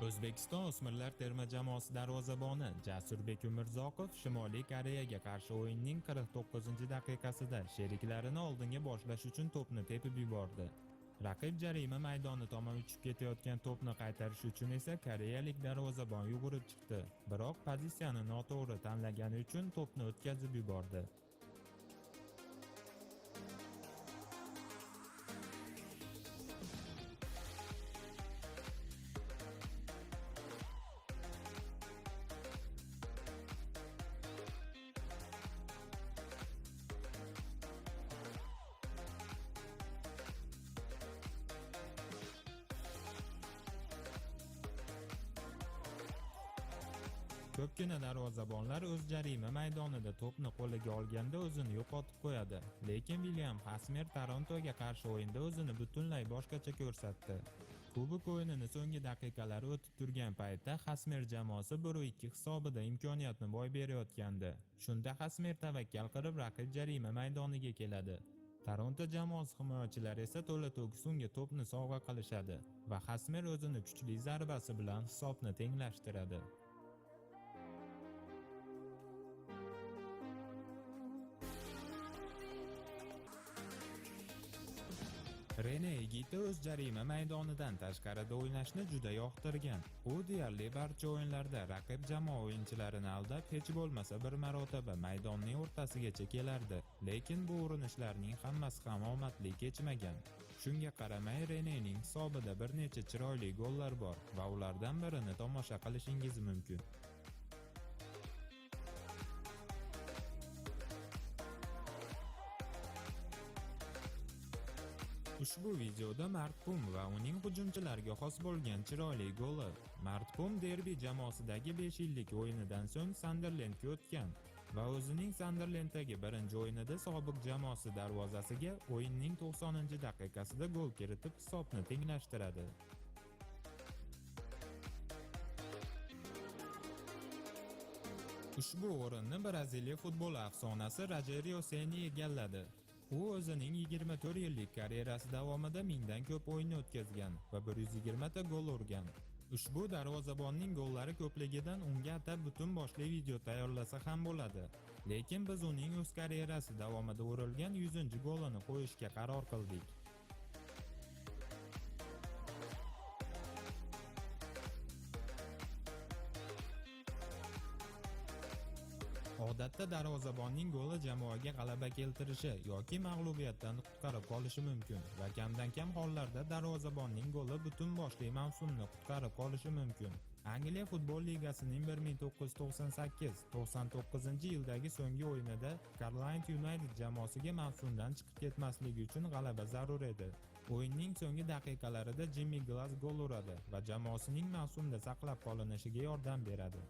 O'zbekiston o'smirlar terma jamoasi darvozaboni Jasurbek Umurzoqov Shimoliy Koreyaga qarshi o'yinning 49-daqiqasida sheriklarini oldinga boshlash uchun to'pni tepib yubordi. Raqib jarima maydoni tomon uchib ketayotgan to'pni qaytarish uchun esa koreyalik darvozabon yugurib chiqdi. Biroq pozitsiyani noto'g'ri tanlagani uchun to'pni o'tkazib yubordi. Ko'pgina darvozabonlar o'z jarima maydonida to'pni qo'liga olganda o'zini yo'qotib qo'yadi. Lekin William Hasmer Torontoga qarshi o'yinda o'zini butunlay boshqacha ko'rsatdi. Kubok o'yinini so'nggi daqiqalari o'tib turgan paytda Hasmer jamoasi 1-2 hisobida imkoniyatni boy berayotgandi. Shunda Hasmer tavakkal qilib raqib jarima maydoniga keladi. Toronto jamoasi himoyachilari esa to'la-to'kis unga to'pni sovg'a qilishadi va Hasmer o'zini kuchli zarbasi bilan hisobni tenglashtiradi. Rene Higuita o'z jarima maydonidan tashqarida o'ynashni juda yoqtirgan. U deyarli barcha o'yinlarda raqib jamoa o'yinchilarini aldab, hech bo'lmasa bir marotaba maydonning o'rtasigacha kelardi. Lekin bu urinishlarning hammasi ham omadli kechmagan. Shunga qaramay Renening hisobida bir necha chiroyli gollar bor va ulardan birini tomosha qilishingiz mumkin. Ushbu videoda Mart Pum va uning hujumchilariga xos bo'lgan chiroyli goli. Mart Pum derbi jamoasidagi 5 yillik o'yinidan so'ng Sanderlendga o'tgan va o'zining Sanderlenddagi birinchi o'yinida sobiq jamoasi darvozasiga o'yinning 90-daqiqasida gol kiritib hisobni tenglashtiradi. Ushbu o'rinni Braziliya futboli afsonasi Rogerio Seni egalladi. U o'zining 24 yillik karyerasi davomida mingdan ko'p o'yin o'tkazgan va 120 ta gol urgan. Ushbu darvozabonning gollari ko'pligidan unga atab butun boshli video tayyorlasa ham bo'ladi. Lekin biz uning o'z karyerasi davomida urilgan 100-golini qo'yishga qaror qildik. Odatda darvozabonning goli jamoaga g'alaba keltirishi yoki mag'lubiyatdan qutqarib qolishi mumkin va kamdan-kam hollarda darvozabonning goli butun boshli mavsumni qutqarib qolishi mumkin. Angliya futbol ligasining 1998-99 yildagi so'nggi o'yinida Carlisle United jamoasiga mavsumdan chiqib ketmasligi uchun g'alaba zarur edi. O'yinning so'nggi daqiqalarida Jimmy Glass gol uradi va jamoasining mavsumda saqlab qolinishiga yordam beradi.